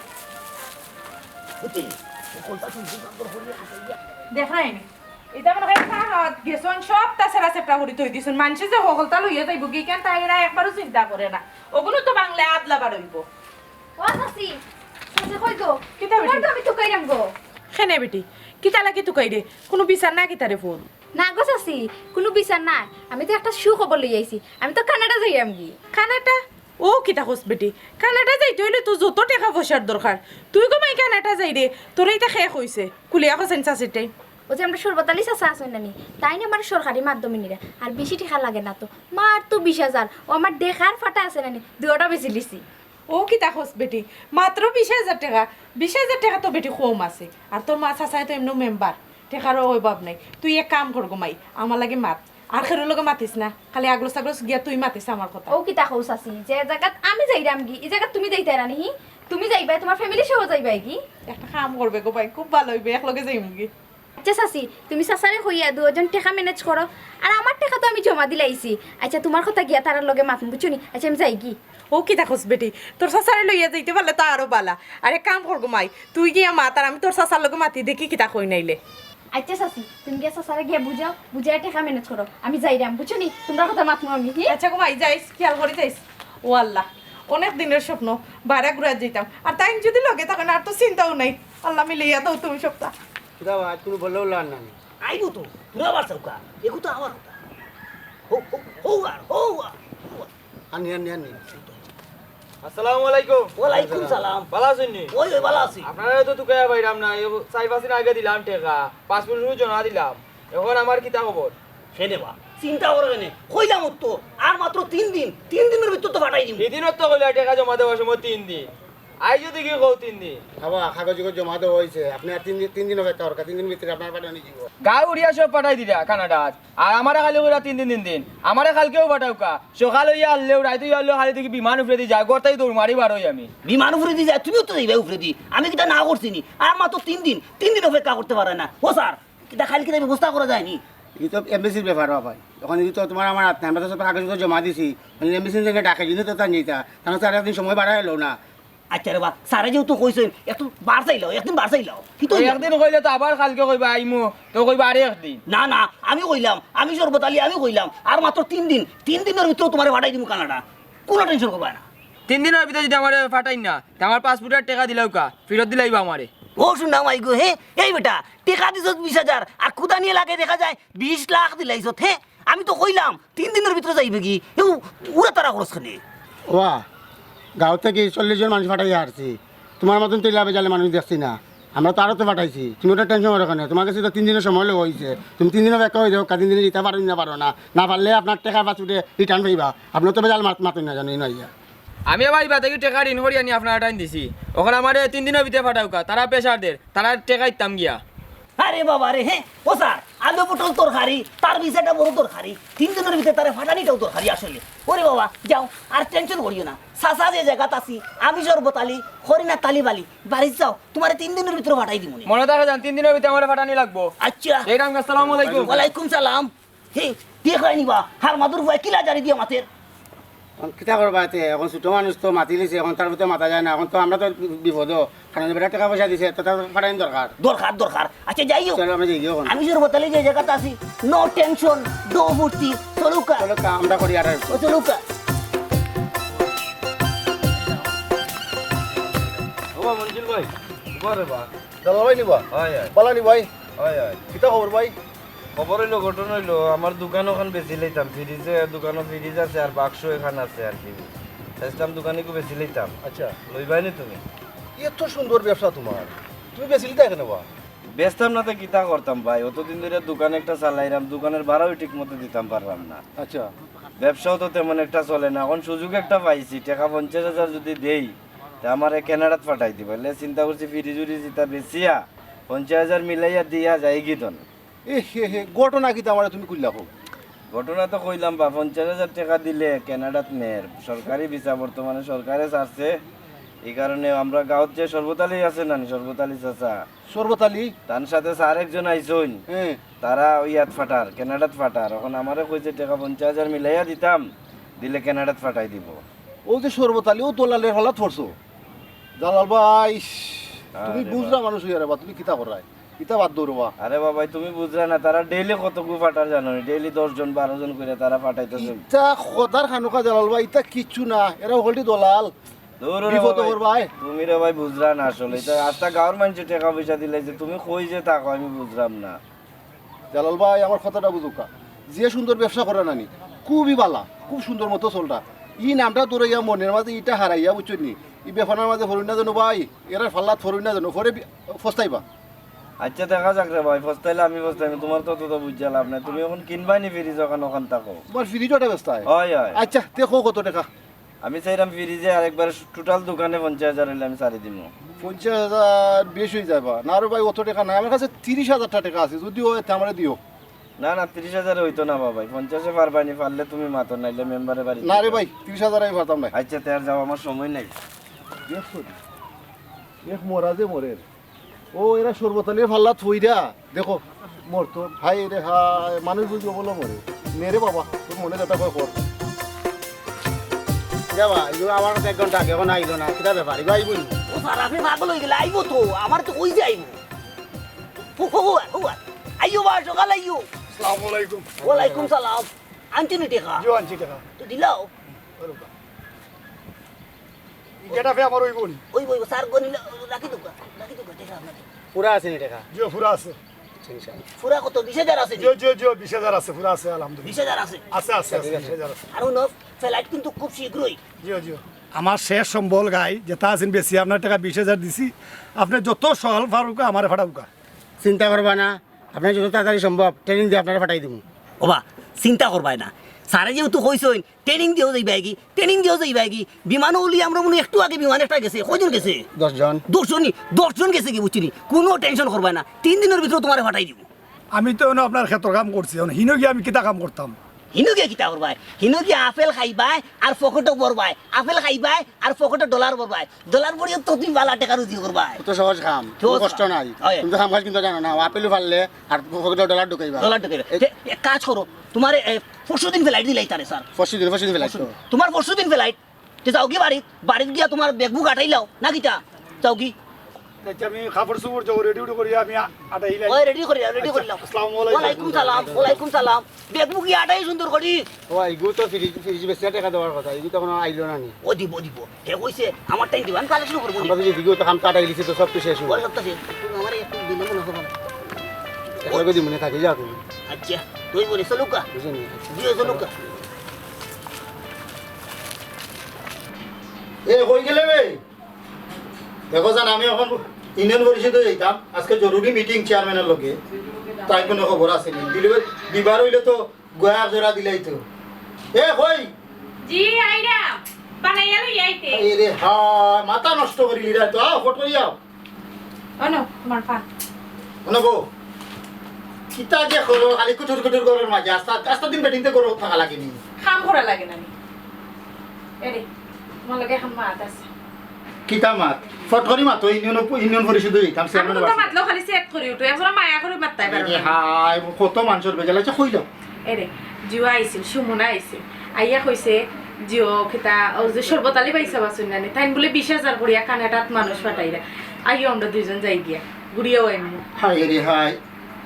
দেখরায়নি, ইটা মনে অয় চা খাওয়াত গেছইন, সবতা ছেড়া ছেপড়া করি থই দিছইন। মানষে যে হকলতা লইয়া যাইবোগি, ইখান তাইরা একবারও চিন্তা করে না। অগুনও তো বাংলায় আদলা বার অইবো। ও চাচি, চাচি কই গো? কিতা বেটি? তোমার তো আমি তুকাইরাম গো। কেনে বেটি? কিতা লাগি তুকাইরে? কুনু বিচার না কিতারে ফোন? না গো চাচি, কুনু বিচার নাই। আমি তো একটা সুখবর লইয়া আইছি। আমি তো কানাডা যাইরামগি। কানাডা? ও কিতা কস বেটি, কানাডা যাইতে অইলে তো যত টেকা পয়সার দরকার। তুই গো মাই কানাডা যাইরে, তোরে ইতা কে কইছে? খুলিয়া কছইন চাচির তাইন। অউ যে আমরার শরবত আলী চাচা আছইন না নি, তাইন আমারে সরকারি মাধ্যমে নিরা। আর বেশি টেকা লাগে না তো, মাত্র বিশ হাজার। ও আমার ডেকার ফাটা আছে না নি, দুইওটা বেচিলিছি। ও কিতা কস বেটি, মাত্র বিশ হাজার টেকা? বিশ হাজার টেকা তো বেটি কম আছে। আর তোর মা চাচায় তো এমনেও মেম্বার, টেকারও অভাব নাই। তুই এক কাম কর গো মাই, আমার লাগি মাত। আর কেউর লগে মাতিস না, খালি আগলস আগলস গিয়া তুই মাতিস আমার কথা। ও কিতা কও চাচি, যে জাগাত আমি যাইরাম গি, ই জাগাত তুমি যাইতায় না নি? তুমি যাইবায়, তুমার family সহ যাইবায় গি? একটা কাম করবে গো ভাই, খুব ভালা অইবে, একলগে যাইমু গি। আচ্ছা চাচি, তুমি চাচারে কইয়া দুইজন টেকা manage করো, আর আমার টেকা তো আমি জমা দিলাইছি। আচ্ছা, তুমার কথা গিয়া তারার লগে মাতমু, বুঝছো নি? আচ্ছা, আমি যাই গি। ও কিতা কস বেটি, তোর চাচারে লইয়া যাইতে পারলে তো আরো ভালা। আরে কাম কর গো মাই, তুই গিয়া মাত, আর আমি তোর চাচার লগে মাতি দেখি কিতা কয় নাইলে। আচ্ছা চাচি, তুমি গিয়া চাচারে গিয়া বুঝাও, বুঝাইয়া টেকা manage করো, আমি যাইরাম, বুঝছো নি? তুমরার কথা মাতমু আমি, হি? আচ্ছা গো মাই, যাইস, খেয়াল করি যাইস। ও আল্লাহ, অনেক দিনর স্বপ্ন, বাইরে ঘুরাত যাইতাম, আর তাইন যদি লগে থাকইন আর তো চিন্তাও নাই। আল্লাহ মিলাইয়া দাও তুমি সবটা। কিতা বা, আইজ কুনু বললেও লার না নি। আইবো তো, তোরা আবার চাউকা, এগু তো আমার কথা। হো, হো, হো আর, হো আর, হো আর। আনি, আনি, আনি। আসসালামু আলাইকুম। ওয়ালাইকুম সালাম। ভালা আছইন নি? ওই, ওই, ভালা আছি। আপনারারে তো তুকাইয়া পাইরাম না, এই চাইর পাঁচ দিন আগে দিলাম টেকা, পাঁচ মিনিট জমা দিলাম। এখন আমার কিতা খবর? কেনে বা, চিন্তা করো কেনে? কইলাম তো, আর মাত্র তিন দিন, তিন দিনর ভিতর তো ফাটাই দিমু। হিদিনও তো কইলা টেকা জমা দেওয়ার সময় তিন দিন, আইজ দেখি কও তিন দিন। বাবা, কাগজ উগজ জমা দেওয়া অইছে, আপনে আর তিন দিন, তিন দিন অপেক্ষা করকা, তিন দিন ভিতরে আপনার ফাটানি দিব। গাউ উড়িয়া সব ফাটাই দিরা কানাডাত, আর আমারে খালি কইরা তিন দিন, তিন দিন। আমারে কালকেও ফাটাউকা, সকাল অইয়া আরলেও, রাইত অইয়া আরলেও খালি দেখি বিমান উফরেদি যায়, গর্তাই দৌড় মারি বার অই আমি। বিমান উফরেদি যায়, তুমিও তো যাইবায় উফরেদি। আমি কিতা না করছি নি? আর মাত্র তিন দিন, তিন দিন অপেক্ষা করতে পারে না। ও স্যার, কিতা কাইল কিতা ব্যবস্থা করা যায় নি? ই তো এমবেসির ব্যাপার, বাবা। এখন ই তো তুমার আমার আত নাই, আমরা তো সব কাগজ উগজ জমা দিছি। মানে এমবেসি যেন ডাকে, যদি তো তা নিতা, তারা তো আর একদিন সময় বাড়াই লও না। আচ্ছা রে বা, স্যারে যেহেতু কইছইন, একটু বার চাইলাও, একদিন বার চাইলাও। কি তো তো একদিন কইলে তো আবার কালকে কইবা আইমু, তো কইবা আরে একদিন। না, না, আমি কইলাম, আমি শরবত আলী, আমি কইলাম, আর মাত্র তিন দিন, তিন দিনর ভিতরে তুমারে ফাটাই দিমু কানাডা, কুনু tension করবায় না। তিন দিনর ভিতরে যদি আমারে ফাটাইন না, তে আমার পাসপোর্টর টেকা দিলাউকা, ফিরত দিলাইবা আমারে। ও শুনা মাই গো, হে, এই বেটা, টেকা দিছস বিশ হাজার, আর কুদানিয়ে লাগে দেখা যায় বিশ লাখ দিলাইছত, হে? আমি তো কইলাম, তিন দিনর ভিতরে যাইবে গি, এ উ-, উড়া তারা খরচ খানে। ওয়া, গাঁও থাকি চল্লিশ জন মানুষ ফাটাইয়া আরছি, তুমার মতন তেলা বেজালে মানুষ দেখছি না। আমরা তো আরো তো ফাটাইছি, তুমি ওটা tension করো কেনে? তুমার গেছে তো তিন দিনর সময় লওয়া অইছে, তুমি তিন দিনর অপেক্ষা অই যাও, তিন দিনে দিতা পারো না, পারো না, না পারলে আপনার টেকা পাসপোর্টে return পাইবা। আপনে তো বেজাল মাত-, মাতইন না জানো, ইনো আইয়া। আমি আবার ইবা থাকি টেকা ঋণ করি আনি আপনার টাইম দিছি, অখন আমারে তিন দিনর ভিতরে ফাটাউকা, তারা pressure দের, তারা টেকা দিতাম গিয়া। আরে বাবা রে, হে, ও স্যার, আলু পটল তরকারি, তার পিছে এটা বড় তরকারি, তিন দিনর ভিতরে তারে ফাটানিটাও দরকারি আসলে। ওরে বাবা, যাও, আর tension করিও না। চাচা যে জাগাত আছি, আমি শরবত আলী, করি না তালি বালি, বাড়িত যাও, তুমারে তিন দিনর ভিতরে ফাটাই দিমু নে। মনো থাকে যেন, তিন দিনর ভিতরে আমারে ফাটানি লাগবো। আচ্ছা। এই রাম, আসসালামু আলাইকুম। ওয়ালাইকুম সালাম। হে, দেখরায় নি বা, হারমাদুর পুয়ায় কিলা জারি দিয়া মাতের। অখন কিতা করবা এতে? অখন ছোট মানুষ তো মাতিলিছে, অখন তার ভিতরে মাতা যায় না, অখন তো আমরা তো বিপদ। কারণ বেটা টেকা পয়সা দিছে, তো তার ফাটানি দরকার। দরকার, দরকার। আচ্ছা, যাই হোক। চলো, আমরা যাই গিয়া অখন। আমি শরবত আলী যে জাগাত আছি, no tension, ডো ফুর্তি, চলুকা। চলুকা, আমরা করি আর ও চলুকা। ও বা মঞ্জিল ভাই, উবা রে বা। জালাল ভাই নি বা? অয়, অয়। বালা নি ভাই? অয়, অয়। কিতা খবর ভাই? খবর অইলো, ঘটনা অইলো, আমার দোকান অখান বেচিলাইতাম, ফ্রিজে, দোকানো ফ্রিজ আছে আর বাক্স এখান আছে আর কি। চাইছিলাম দোকান ইগু বেচিলাইতাম। আচ্ছা। লইবায় নি তুমি? এত সুন্দর ব্যবসা তুমার, তুমি বেচিলিতায় কেনে বা? বেচতাম না তে কিতা করতাম ভাই, অতদিন ধরি দোকান একটা চালাইরাম, দোকানর ভাড়াও ঠিক মতো দিতাম পাররাম না। আচ্ছা। ব্যবসাও তো তেমন একটা চলে না, অখন সুযোগ একটা পাইছি, টেকা পঞ্চাশ হাজার যদি দেই, তে আমারে কানাডাত ফাটাই দিবা। এলে চিন্তা করছি ফ্রিজ উরিজ ইতা বেচিয়া পঞ্চাশ হাজার মিলাইয়া দিয়া যাইগি তনে। এ হে হে, ঘটনা কিতা আমারে তুমি খুলিয়া কও। ঘটনা তো কইলাম বা, পঞ্চাশ হাজার টেকা দিলে কানাডাত নের, সরকারি ভিসা, বর্তমানে সরকারে ছাড়ছে। ই কারণে আমরা গাঁওত যে শরবত আলী আছে না নি, শরবত আলী চাচা। শরবত আলী? তান সাথে স্যার একজন আইছইন। হ্যাঁ। তারা ওই ইয়াত ফাটার, কানাডাত ফাটার। অখন আমারে কইছে টেকা পঞ্চাশ হাজার মিলাইয়া দিতাম, দিলে কানাডাত ফাটাই দিবো। ও যে শরবত আলী, ও দলালর ফাল্লাত পড়ছো। জালাল ভাই, ইস, তুমি আরে বুঝরা বাবা। মানুষ অইয়া রে বা, তুমি কিতা কররায়? ইতা বাদ দেও রে বা। আরে বাবা, তুমি বুঝরা না, তারা ডেইলি কতগু ফাটার জানো নি? ডেইলি দশ জন, বারো জন করি তারা ফাটাইতেছে। ইতা খোদার খানুকা জালাল ভাই, ইতা কিচ্ছু না, এরা হকলটি দলাল। দূর রে বিপদে বাবা, পড়বায়। তুমি রে ভাই বুঝরা না আসলে, ইতা আস্তা গাঁওর মানষে টেকা পয়সা দিলাইছে, তুমি কই যে থাকো আমি বুঝরাম না। জালাল ভাই, আমার কথাটা বুঝুক্কা। যে সুন্দর ব্যবসা কররা না নি, খুবই বালা, খুব সুন্দর মতো চলরা। ই নামটা ধরিয়া মনর মাঝে ইটা হারাইয়া, বুঝছো নি? ই বেফানার মাঝে পড়ইন না যেন ভাই, এরার ফাল্লাত পড়ইন না যেন, পরে বি-, পস্তাইবা। আচ্ছা, দেখা যাক রে ভাই, পস্তাইলে আমি পস্তাইমু, তুমার তো অত বুঝা লাভ নাই। তুমি অখন কিনবায় নি ফ্রিজ অখান, অখান থাকো। তুমার ফ্রিজ ওটা ব্যস্ত হয়? অয়, অয়। আচ্ছা, তে কও কত টেকা? আমি চাইরাম ফ্রিজে আর একবার টোটাল দোকানে পঞ্চাশ হাজার অইলে আমি ছাড়ি দিমু। পঞ্চাশ হাজার বেশ অই যাইবা। না রে ভাই, অত টেকা নাই। আমার কাছে তিরিশ হাজার টেকা আছে, যদি অয় তে আমারে দিও। না, না, ত্রিশ হাজারে অইতো না বাবাই, পঞ্চাশে পারবায়নি, পারলে তুমি মাতো, নাইলে মেম্বারে বাড়ি না রে ভাই, ত্রিশ হাজার আমি পারতাম না। আচ্ছা, তে আর যাও, আমার সময় নাই। দেখছো নি? এক মরা যে মরের। ও, এরা শরবত আলীর ফাল্লাত পইরা, দেখো, মরতো। হায় রে হায়, মানুষ বুঝবো বলো মরে। নে রে বাবা, তোর মনে যেটা কয় কর। যাবা, ইগু আমার এক ঘন্টা আগে এখন আইলো না, কিতা ব্যাপার? ইগু আইবো নি? ও স্যার, আপনি পাগল অই গেলে আইবো তো, আমার তো ওই যে আইবো। হো, হো, হো, হো, আইও বা, সকাল আইও। আসসালামু আলাইকুম। ওয়ালাইকুম সালাম। আনছো নি টেকা? জি, আনছি টেকা। তো দিলাও। ওরে বাবা। এই গেটাফে আমার অইবো নি? ওই, ওই, স্যার গো নিলে, রাখি দোকা, রাখি দোকা, টেকা আপনার। পুরা আছে নি টেকা? জি, পুরা আছে। আচ্ছা, ইনশাআল্লাহ। পুরা কত? বিশ হাজার আছে নি? জি, জি, জি, বিশ হাজার আছে, পুরা আছে, আলহামদুলিল্লাহ। বিশ হাজার আছে? আছে, আছে, আছে, ঠিক আছে। বিশ হাজার আছে। আর হুনো, ফ্লাইট কিন্তু খুব শীঘ্রই। জি, জি। আমার শেষ সম্বল গাই, যেটা আছেন বেশি, আপনার টেকা বিশ হাজার দিছি, আপনি যত সকাল পারুকা আমারে ফাটাউকা। চিন্তা করবা না, আপনি যত তাড়াতাড়ি সম্ভব ট্রেনিং দিয়া আপনারে ফাটাই দিমু। ওবা, চিন্তা করবায় না, স্যারে যেহেতু কইছইন, ট্রেনিং দিয়াও যাইবায়গি, ট্রেনিং দিয়াও যাইবায়গি। বিমানও উলি আমরা মনে হয় একটু আগে বিমান একটা গেছে, কয়জন গেছে? দশ জন। দশ জনই, দশ জন গেছেগি, বুঝছো নি? কুনু টেনশন করবায় না, তিন দিনর ভিতরে তুমারে ফাটাই দিমু। আমি তো অনো আপনার খেতর কাম করছি, অনো হিনো গিয়া আমি কিতা কাম করতাম? হিনো গিয়া কিতা করবায়? হিনো গিয়া আপেল খাইবায় আর পকেটো ভরবায়, আপেল খাইবায় আর পকেটো ডলার ভরবায়, ডলার ভরিয়া তো তুমি বালা টেকা রুজি করবায়। অত সহজ কাম, সহজ কোনো কষ্ট কাম। নাই। অয়। তুমি তো কাম কাজ কিন্তু জানো না, আপেলও ফাললে আর পকেটো ডলার ঢুকাইবা। ডলার ঢুকাইবা। এ- তে এক কাজ করো, তুমারে, এ, পরশু দিন ফ্লাইট দিলাই তারে, স্যার। পরশু দিন, পরশু দিন ফ্লাইট তো। তুমার পরশু দিন ফ্লাইট। তে যাওগি বাড়িত, বাড়িত গিয়া তুমার ব্যাগ বুক আটাইলাও, না কিতা? যাওগি। আচ্ছা, আমি কাপড় চোপড় যাও, রেডি উডি করি আমি আ-, আটাইলাই। ওই, রেডি করি, রেডি আচ্ছা, করিলাও। আসসালামু আলাইকুম। ওয়ালাইকুম সালাম, ওয়ালাইকুম সালাম। ব্যাগ বুক গিয়া আটাই সুন্দর করি। ও, ইগু তো ফ্রিজ, ফ্রিজ বেচিয়া টেকা দেওয়ার কথা, ইগু তো এখনো আইলো না নি। ও দিব, দিব। হে কইছে, আমার টাইম দিবা, আমি কালেকশন করবো নি। আমরা যদি দিকে তো কাম কাটাই দিছি তো সব তো শেষ হইব। ওর সব তো শেষ। তুমি আমারে একটু দিলে মনে হয় না। একলগে দিমু নে, থাকি যাও তুমি। আচ্ছা, তুই বলি, চলুকা? বুঝলি? জি, চলুকা। এ, কই গেলে বে? দেখো জান, আমি এখন ইউনিয়ন পরিষদে যাইতাম, আজকে জরুরি মিটিং চেয়ারম্যানের লগে, তাই কোনো খবর আছে নি। দিলে দিবার হইলে তো গয়া জোড়া দিলাই তো। এ, কই? জি, আইরা, বানাইয়া লই আইতে। এই রে, হা, মাথা নষ্ট করিলি রে তো, আও, ফট করি আও। অনো, তোমার পা। অনো গো। কিতা যে করো, খালি কুটুর কুটুর ঘরর মাঝে, আস্তা, আস্তা দিন বেটিন্তে ঘরো থাকা লাগে নি। কাম করা লাগে না নি। এরে, তোমার লগে এখন মাত আছে। কিতা মাত? ফট করি মাতো, ইউনিয়ন, ইউনিয়ন পরিষদে যাইতাম, আমি চেয়ারম্যান তো বাসে। মাতলেও খালি সেট করি উঠো, এখন মায়া করে মাততাই পারো এই না। হায়, কত মানুষের বেজাল আছে, কইলাম। এরে, জিও আইছিল, সুমনা আইছিল। আইয়া কইছে, জিও কিতা, ও যে শরবত আলী ভাই সাহেব আছইন না নি, তাইন বুলে বিশ হাজার করিয়া কানাডাত মানুষ পাঠাইরা। আইও আমরা দুইজন যাই গিয়া, ঘুরিয়াও আইমু। হায় রে হায়,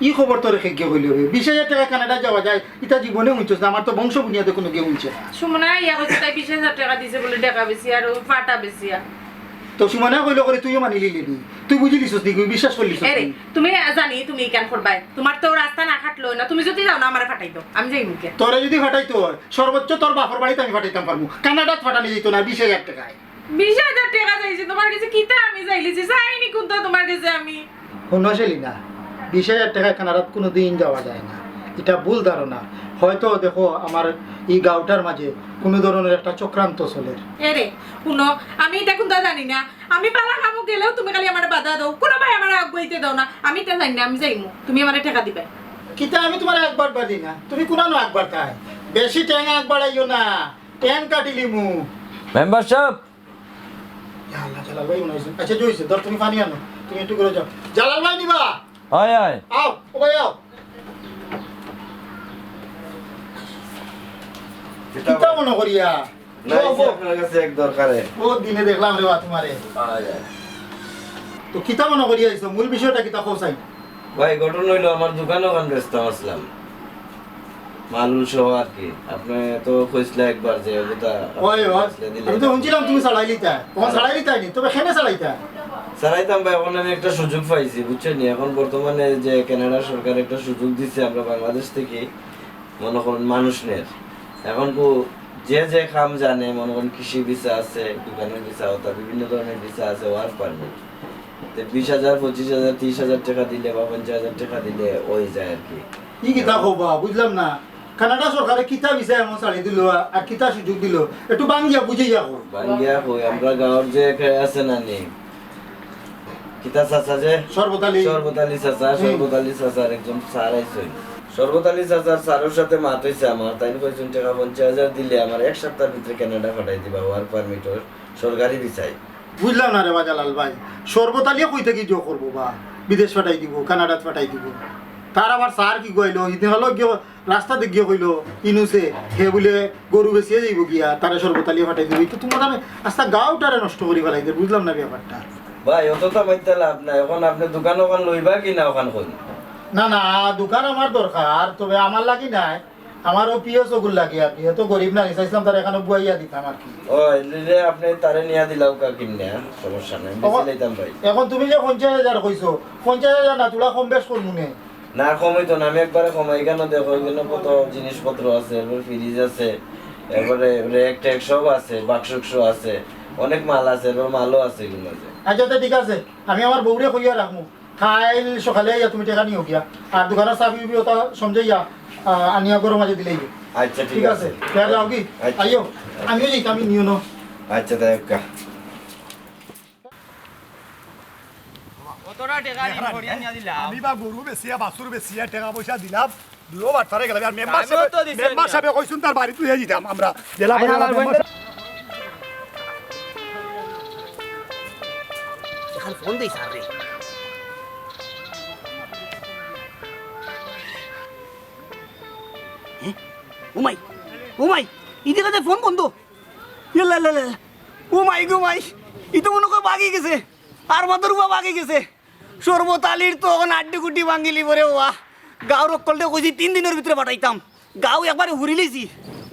ই খবর তোরে খেগে কইল রে? বিশ হাজার টেকা কানাডা যাওয়া যায়, ইতা জীবনে হুনছস না, আমার তো বংশ বুনিয়াদে কোনো গিয়ে হুনছে না। সুমনা ইয়া কইছে তাই বিশ হাজার টেকা দিছে বুলে টেকা বেশি আর ও ফাটা বেশি আর। তো সুমনা কইল করে তুইও মানি লিলি নি, তুই বুঝি লিছস নি, তুই বিশ্বাস করলিছস এরে, নি? তুমি জানি তুমি কেন করবাই, তোমার তো রাস্তা না কাটলো না, তুমি যদি যাও না আমারে ফাটাই দাও, আমি যাই মুখে। তোরে যদি ফাটাইতে হয়, সর্বোচ্চ তোর বাপর বাড়িত আমি ফাটাইতাম পারমু, কানাডাত ফাটানি যাইতো না বিশ হাজার টেকায়। বিশ হাজার টেকা চাইছি তোমার কাছে, কিতা আমি চাইলিছি? চাইনি কোনটা তোমার কাছে আমি। হুনো সেলিনা, বিশ হাজার টেকায় কানাডাত কুনুদিন যাওয়া যায় না, ইটা ভুল ধারণা। হয়তো দেখো, আমার ই গাউটার মাঝে কুনু ধরনর একটা চক্রান্ত চলের। এরে, হুনো, আমি ইতা কুনতা জানি না। আমি বালা কামো গেলেও তুমি খালি আমারে বাধা দেও, কুনুবায় আমারে আগুয়াইতে দেও না। আমি ইতা জানি না, আমি যাইমু, তুমি আমারে টেকা দিবায়। কিতা আমি তুমারে আগ বাড়াইতাম না, তুমি কুনানো আগ বাড়াইতায়? বেশি টেং আগ বাড়াইও না, টেং কাটিলিমু। মেম্বার সাব, ইয়া আল্লাহ, জালাল ভাই মনে অইছে। আচ্ছা, কি অইছে? ধর, তুমি পানি আনো, তুমি একটু করে যাও। জালাল ভাই নিবা? আয়, আয়। আও, ও ভাই, আও। কিতা কিতা মনে করিয়া? না, যাও, এই যে গো। আপনার কাছে এক দরকারে। ও দিনে দেখলাম রে বা তুমারে। আয়, আয়। তো কিতা মনে করিয়া আইছো? মূল বিষয়টা কিতা কও চাই? ভাই, ঘটনা অইলো, আমার দোকানো অখান বেচতাম আছলাম। মালুল সহ আর কি। আপনে তো কইছলা একবার যে ওটা ওই, ওই। বেচলে দিলে আমি তো হুনছিলাম তুমি ছাড়াইলিতায়। তোমার ছাড়াইলিতায় নি, তবে কেনে ছাড়াইতায়? ছাড়াইতাম ভাই, অখন আমি একটা সুযোগ পাইছি, বুঝছইন নি? অখন বর্তমানে যে কানাডা সরকার একটা সুযোগ দিছে আমরা বাংলাদেশ থাকি, মনে করইন মানুষ নের। অখন কো-, যে যে কাম জানে, মনে করইন কৃষি ভিসা আছে, দোকানের ভিসা, অতা বিভিন্ন ধরনের ভিসা আছে, work permit। তে বিশ হাজার, পঁচিশ হাজার, ত্রিশ হাজার টেকা দিলে বা পঞ্চাশ হাজার টেকা দিলে অই যায় আর কি। ই কিতা কও বা, বুঝলাম না। কানাডা সরকারে কিতা ভিসা এমন ছাড়ি দিল আর কিতা সুযোগ দিল? একটু ভাঙ্গিয়া বুঝাইয়া কও। ভাঙ্গিয়া কই, আমরা গাঁওর যে এক আছে না নি? কিতা চাচা যে? শরবত আলী। শরবত আলী চাচা, হুম। শরবত আলী চাচার একজন স্যার আইছইন। শরবত আলী চাচার স্যারর সাথে মাত অইছে আমার, তাইন কইছইন টেকা পঞ্চাশ হাজার দিলে আমার এক সপ্তাহর ভিতরে কানাডা পাঠাই দিবা, ওয়ার্ক পারমিটর সরকারি ভিসায়। বুঝলাম না রে বা জালাল ভাই, শরবত আলীয়ে কই থাকি জো করবো বা বিদেশ পাঠাই দিব, কানাডাত পাঠাই দিব? তার আবার স্যার কি কইলো, হিদিন হলো গিয়ে রাস্তা দেখিয়ে কইলো ইনুসে, হে বুলে গরু বেচিয়া যাইব গিয়া, তারে শরবত আলীয়ে পাঠাই দিব। তো তোমার আমি আস্তা গাঁওটারে নষ্ট করি ফেলাই দে, বুঝলাম না ব্যাপারটা। ভাই, অত তো মাইতে লাভ নাই। এখন আপনি দোকান ওখান লইবা কি না ওখান কই? না, না, দোকান আমার দরকার, তবে আমার লাগি নাই, আমার ও পিএস ওগুর লাগি আর কি। এত গরিব না, চাইছিলাম তার এখানে বুয়াইয়া দিতাম আর কি। ও, এলে আপনি তারে নিয়া দিলাও কা কিনে, সমস্যা নাই, বেশি অখন, লইতাম ভাই। এখন তুমি যে পঞ্চাশ হাজার কইছো, পঞ্চাশ হাজার না, তোরা কম বেশ করমু নে। না, কম হইতো না, আমি একবারে কমাই। কেন দেখো, এখানে কত জিনিসপত্র আছে, এরপর ফ্রিজ আছে, এরপরে র‍্যাক ট্যাক সব আছে, বাক্স উক্স আছে, অনেক মাল আছে, এরপর মালও আছে এগুলোর মাঝে। আচ্ছা, তো ঠিক আছে, আমি আমার বউরে কইয়া রাখমু, কাইল সকালে আইয়া তুমি টেকা নিও গিয়া, আর দোকানের চাবি উবি ওটা সমঝাইয়া, আহ, আনিয়া ঘরর মাঝে দিলেই। আচ্ছা, ঠিক ঠিক আছে। আছে। টেকা যাও কি? আচ্ছা। আইও, আমিও যাইতাম, আমি নিও না। আচ্ছা, তাই একটা। কতটা টেকা ঋণ করিয়া নিয়া দিলাম? আমি বা গরু বেচিয়া, বাছুর বেচিয়া টেকা পয়সা দিলাম, দুইও বাটপারে গেলাম। আর মেম্বার সাহেব, মেম্বার সাহেবে কইছইন তার বাড়িত লইয়া যাইতাম আমরা। জেলা আইন পরিষদ হালার মেম্বার বইন। সাহেব। এখন ফোন দেই স্যার রে। হ্যাঁ? উমাই, উমাই, ইদিকে যে ফোন বন্ধ। ইয়াল্লা, ইয়াল্লা, ইয়াল্লা। ও মাই গো মাই, ই তো মনো কয় ভাগি গেছে। আর মাদুর বা ভাগি গেছে। শরবত আলীর তো অখন আড্ডি গুড্ডি ভাঙিলিবো রে বা। গাঁওর অকলরে কইছি তিন দিনর ভিতরে পাঠাইতাম। গাঁও একবারে হুরিলিছি।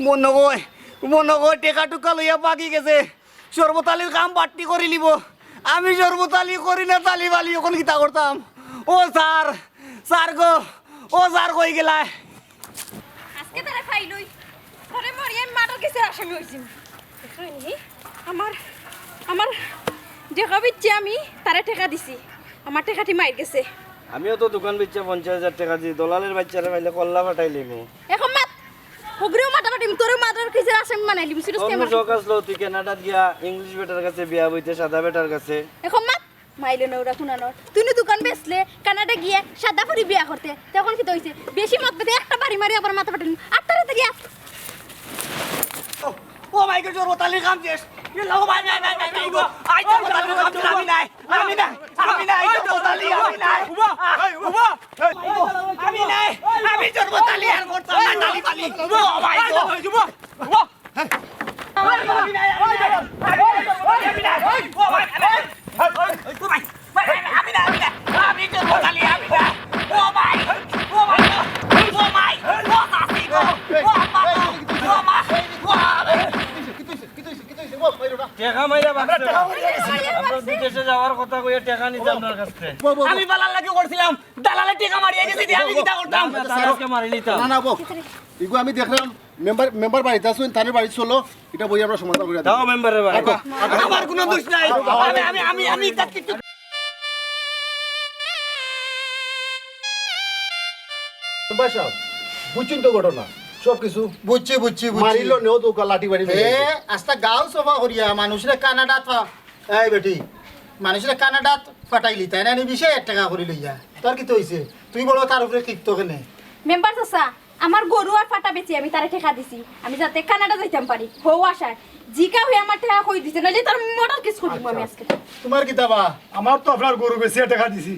মনো কয়, মনো কয় টেকা টুকা লইয়া ভাগি গেছে। শরবত আলীর কাম বাট্টি করিলিবো। আমি শরবত আলী করি না তালি বালি, অখন কিতা করতাম? ও স্যার, স্যার গো, ও স্যার কই গেলায়? আজকে তারে পাইলই, পরে মরি আমি মার্ডার কেসের আসামি অইছি। দেখছইন নি? আমার, আমার টেকা বেচিয়া আমি তারে টেকা দিছি, আমার টেকাটি মাইর গেছে। আমিও তো দোকান বেচিয়া পঞ্চাশ হাজার টেকা দিছি, দলালের বাইচ্চারে পাইলে কল্লা ফাটাইলিমু। এখন মাত, হগুরেও মাতামাতি, তোরেও মার্ডার কেসের আসামি বানাইলিমু, সিরিয়াস কত কেমন? শখ আসলো তুই কানাডাত গিয়া ইংলিশ বেটার কাছে বিয়া বইতে, সাদা বেটার কাছে। এখন মাত, মাইলে নৌরা কুনানোর। তুই নু দোকান বেচলে, কানাডা গিয়া সাদা ফুরি বিয়া করতে। তে অখন কিতা অইছে? বেশি মদ বেচে একটা বাড়ি মারি আবার মাথা ফাটাইলিমু। আর তাড়াতাড়ি আয়। ও, ও মাই গড, শরবত আলীর কাম শেষ। এ লাও ভাই, ভাই, ভাই, ভাই, ভাই, গো। আই শরবত আলীর কাম শেষ, আমি নাই। আমি নাই, আমি নাই, শরবত আলী, আমি নাই। উবা, এই, উবা, এই। আমি নাই, আমি শরবত আলী আর করতাম না, তালি বালি। ও ভাই গো। টেকা মাইরা বাক্সে। আমরা বিদেশে যাওয়ার কথা কইয়া টেকা নিতাম আপনার কাছে। আমি বালার লাগি করছিলাম, দালালে টেকা মারিয়া গেছে, দিয়া আমি কিতা করতাম? আমরা তার আজকে মারি নিতাম। না, না, বউ। ইগু আমি দেখলাম, মেম্বার, মেম্বার বাড়িত আছইন, তানর বাড়িত চলো, ইটা বইয়া আমরা সমাধান করিয়া দিমু। যাও মেম্বারের বাড়ি। আমার কোনো দোষ নাই। আমি, আমি, আমি, আমি ইটা কিচ্ছু মেম্বার সাব, বুঝছইন তো ঘটনা, সব কিছু? বুঝছি, বুঝছি, বুঝছি। মারিলো নেও তো লাঠি বাড়ি এ, মিলে। আস্তা গাঁও সফা করিয়া মানুষরে কানাডাত ফা-, এই বেটি, মানুষরে কানাডাত ফাটাইলি, তাই না? নি বিশ হাজার টেকা করি লইয়া। তোর কিতা অইছে? তুই বড় তার উপরে ক্ষিপ্ত কেনে? মেম্বার চাচা, আমার গরু আর ফাটা বেচি আমি তারে টেকা দিছি, আমি যাতে কানাডা যাইতাম পারি, হউ আশায়। জিকা হয়ে আমার টেকা কই দিছে, নাইলে তার মার্ডার কেস করিমু আমি আজকে। তোমার কিতা বা? আমার তো আপনার গরু বেচিয়া টেকা দিছি,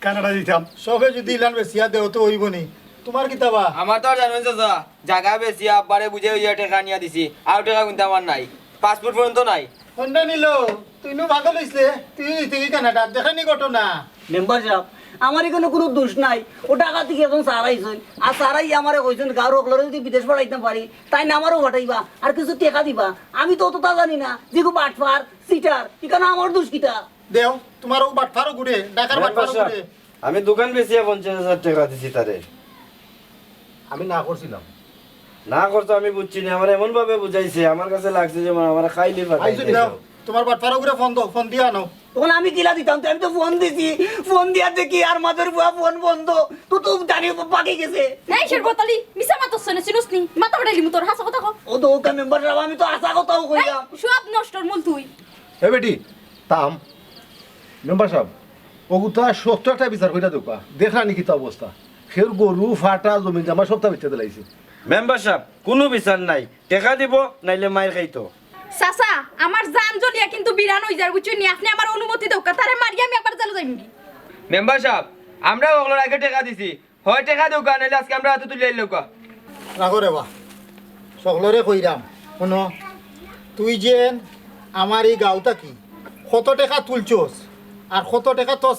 কানাডা যাইতাম। সবে যদি ইলান বেচিয়া দেও তো অইবো নি। তোমার কিতা বা? আমার তো আর জানোইন চাচা, জাগা বেচিয়া আব্বারে বুঝাই বুঝাই টেকা নিয়া দিছি, আর টেকা কিন্তু আমার নাই, পাসপোর্ট পর্যন্ত নাই। হন্ডা নিল, তুই নু পাগল অইছলে, তুই তুই কানাডা, দেখে নি ঘটনা। মেম্বার সাব, আমার ইখানো কুনু দোষ নাই। ও ঢাকা থাকি একজন স্যার আইছইন। আর স্যার আইয়া আমারে কইছইন, গাঁওর অকলরে যদি বিদেশ পাঠাইতাম পারি, তাইন আমারেও পাঠাইবা, আর কিছু টেকা দিবা। আমি তো অততা জানি না, যেগু বাটপার, চিটার, ইখানো আমার দোষ কিতা? দেও, তোমার ও বাটপারও ঘুরে, ঢাকার মেম্বার বাটপারও সাব, ঘুরে। আমি দোকান বেচিয়া পঞ্চাশ হাজার টেকা দিছি তারে। আমি না করছিলাম। না করতো আমি বুঝছি না, আমার এমন ভাবে বুঝাইছে, আমার কাছে লাগছে যে আমার খাইলে ফাটাই আইছো দিছে। দাও, তোমার বাটপারও ঘুরে ফোন দাও, ফোন দিয়া আনো। তখন আমি কিলা দিতাম? তো আমি তো ফোন দিছি, ফোন দিয়া দেখি আর মাদুর বুয়া ফোন বন্ধ। তো তো জানি বাকি গেছে। এই শরবত আলী, মিছা মাতছ না, চিনস নি? মাথা ফাটাইলিমু তোর, হাছা কথা ক। ও তো ওকে মেম্বার সাব, আমি তো হাছা কথাউ কইলাম। এই, সব নষ্টর মূল তুই। এ বেটি, থাম। মেম্বার সাব, অগুতা শক্ত একটা বিচার কইরা দেউক্কা। দেখরা নি কিতা অবস্থা? এর গরু, ফাটা, জমিন জামা সবতা বেচিয়া দিলাইছি। মেম্বার সাব, কুনু বিচার নাই, টেকা দিবো, নাইলে মাইর খাইতো। চাচা, আমার জান জ্বলিয়া কিন্তু বিরান অইযার, বুঝছইন নি? আপনে আমার অনুমতি দেউক্কা, তারে মারিয়া আমি আবার জেলো যাইমুগি। মেম্বার সাব, আমরা অকলর আগে টেকা দিছি, হয় টেকা দেউক্কা, নাইলে আজকে আমরার আতো তুলিয়া লউক্কা। রাখো রে বা, সকলরে কইরাম, হুনো, তুই যেন আমার ই গাঁও থাকি কত টেকা তুলছস আর কত টেকা তোর